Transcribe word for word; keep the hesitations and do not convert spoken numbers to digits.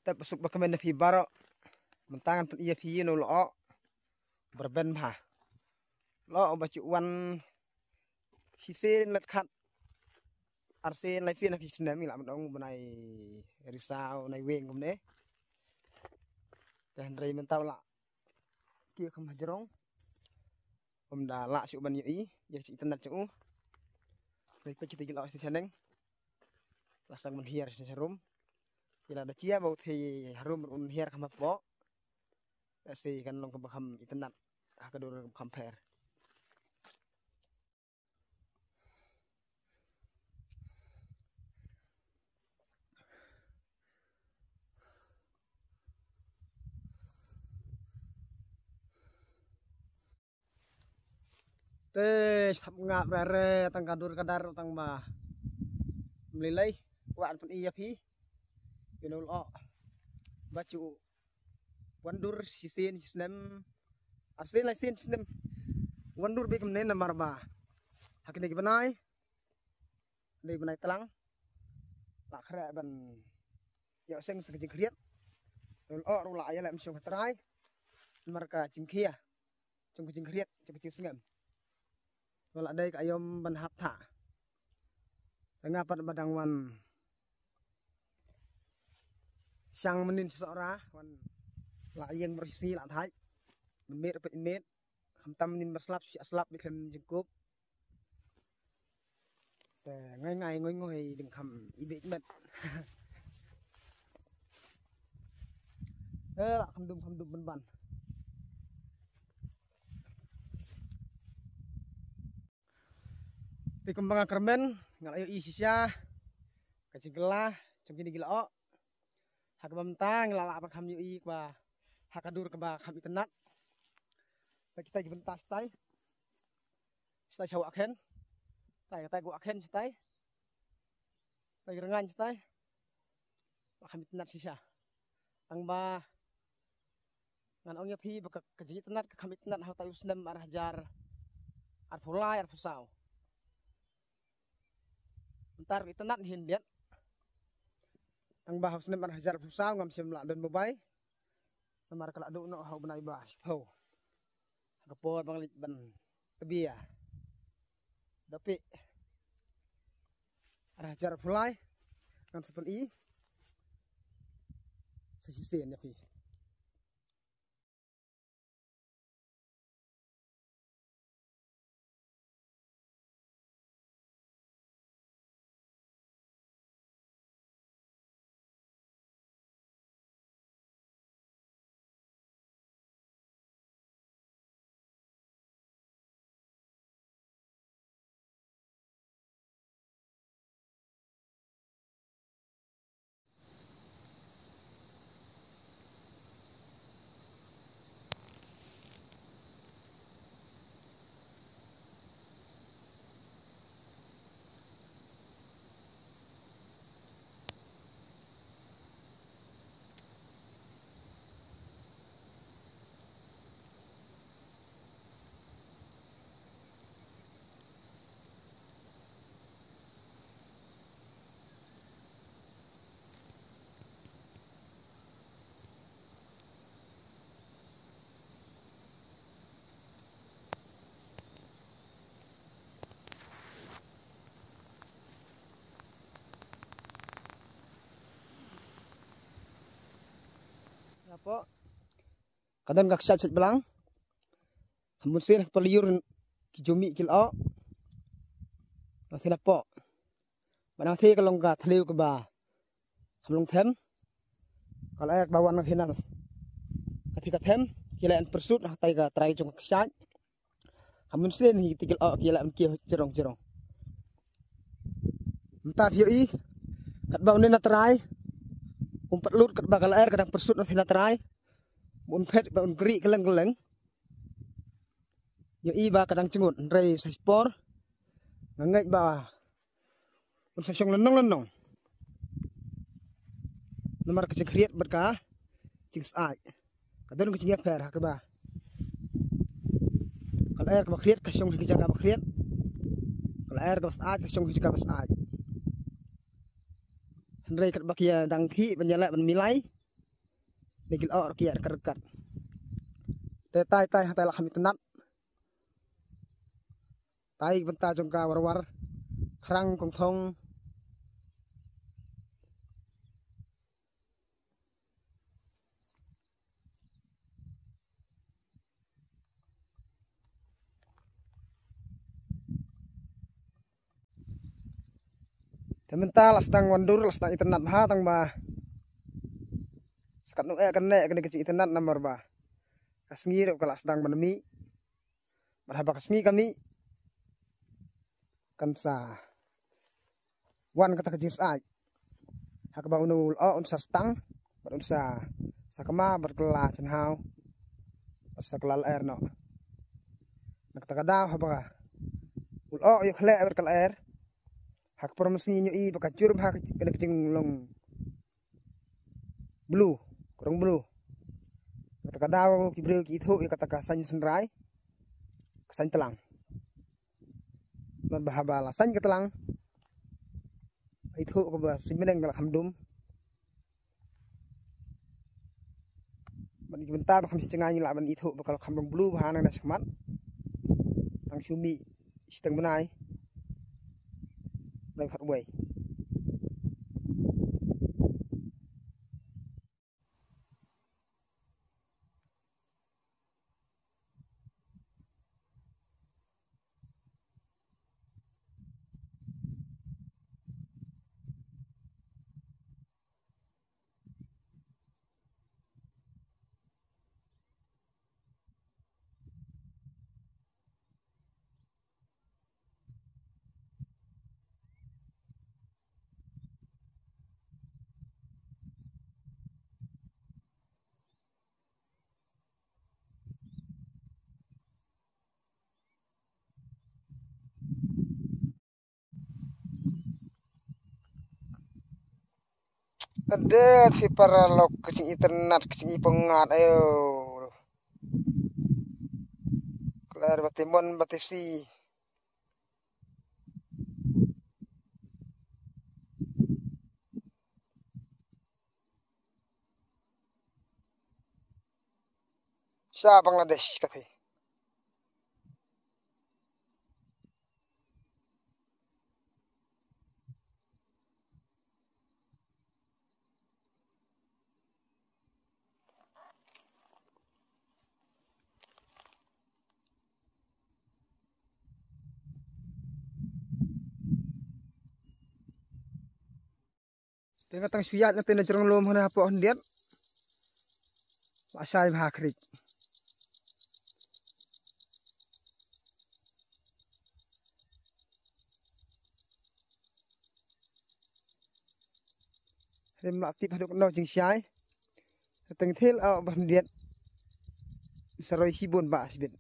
Tep suk ba kmen na phi baroh. Mynta ngan pyni ïa phi ïa u lyoh ba rben bha. Lyoh ba ju wan shisien leit khat arsien laisien ha ki snem, ngi lah ban ong u bnai Risaw, u bnai Weng kumne. Te hynrei mynta u la kiew kham hajrong. Um da lah shuh ban ïohi ïa ka jingitynnad jong u. Hynrei peit kita ki lyoh shisha neng. La sdang ban hiar shisha rum. Ki la da jia ba u thei harum ruh un hiar kham hapoh. Lehse kan long kaba kham itynnad ha ka dur kaba kham pher. Te sap ngap re re tang ka dur ka dar tang ba mlilai. Wan pyni ïa phi ïa u lyoh ba ju wan dur shisien shisnem, arsien laisien shisnem. Wan dur beit kumne namar ba ha kine ki bnai, dei bnai tlang, la khreh ban ïoh seng sa ka jingkhriat. U lyoh ruh la ïaleh mynshuwa ha trai namar ka jingkhia jong ka jingkhriat jong ka jingsngem. Nga la dei ka aïom ban hap thah. Te nga pat ba dang wan shang mynnin sha Sohra, wan la ïeng mar shisngi la thait. Mynmiet ruh peit miet. Khamtam mynnin mar slap sha slap beit khlem jingkup. Te ngai ngai ngoi ngoi ding kham i beit met. Eh, la kham dum kham dum ban ban. Te kumba nga kyrmen nga la ïohi shisha ka jingkylla jong kine ki lyoh. Ha kaba mynta ngi la lah ban kham ïohi kaba ha ka dur kaba kham itynnad. Ba kita ki bynta shatai, shatai sha Wahkhen, tai katai ka Wahkhen shatai, tai ka Rngain shatai. Ba kham itynnad shisha. Tang ba ngan ong ïa phi ba ka, ka jingitynnad ka kham itynnad ha utai u snem ar hajar arphew lai arphew saw. Mynta ruh itynnad hi hyndiat. Tang ba ha u snem ar hajar arphew saw ngam shym la don mobile. Namar ka la duh noh ha u bnai ba shiphew. Ha ka por ba nga leit ban tbia da phi ar hajar arphew lai. Ngan sa pyni sa shisien ïa phi. Hapoh ka don ka kshaid shaid blang. Kham bun sien ha ka paliur ki jumi ki lyoh. Nangtei napoh ba nangtei ka long ka thliew kaba kham long them. Ka lyer ba wan nangtei na ka thik ka them ki la ïa pyrshut ha tai ka trai jong ka kshaid. Kham bun sien hi ki lyoh ki la ïa kiew jrong jrong. Mynta phi ïohi katba une na trai um pat lut katba ka lyer ka dang pyrshut nangtei na trai. Ba un phet ba un kri kylleng kylleng. Ïohi ba ka dang jngut hynrei sa shipor nga ngeit ba un sa shong lynnong lynnong. Namar ka jingkhriat bad ka jingsyaid ka don ka jingïapher ha kaba ka lyer kaba khriat ka shong ha ki jaka ba khriat, ka lyer kaba syaid ka shong ha ki jaka ba syaid. Hynrei katba ki ïa dang khih ban ïaleh ban milai Ni ki la oh ki ïa ka ryngkat. Te tai tai ha tai la kham itynnad. Tai bynta jong ka war war. Khrang kong thong. Te mynta la sdang wan dur, la sdang itynnad bha tang ba sa katno eh kan neh kane ka jingitynnad namar ba ka sngi ruh ka la sdang ban mih. Bad haba ka sngi ka mih kan sa wan kata ka jingsyaid. Ha kaba uno u lyoh un sa stang bad un sa, sa kma bad kylla chynhaw bad sa kylla lyer noh. Na kata ka daw haba u lyoh ïoh khleh bad kylla lyer, ha ka por mynsngi ngi ïohi ba ka jur bha ka, ka jinglong blue, ka rong blue. Kata ka daw ki briew ki ithuh ïa kata ka saiñ synrai, ka saiñ tlang. Bad ba haba la saiñ ka tlang, ithuh ka ba suiñ bneng ka la kham dum. Bad ki bynta ba kham shyngai ngi lah ban ithuh ba ka la kham long blue bha nangne shakhmat. Tang shu mih shiteng bnai. Bnai phat wei. Adet phi paralok ka jingitynnad ka jingipyngngad ayo. Kler ba te mon ba te si. Sha Bangladesh ka thei. Te nga tang shu ïaid na te na jrong lum hane hapoh hyndiat. La shai bha khrik. Rim la tip haduh noh jingshai. Teng thil au ba hyndiat. Saroi shibun ba shibit.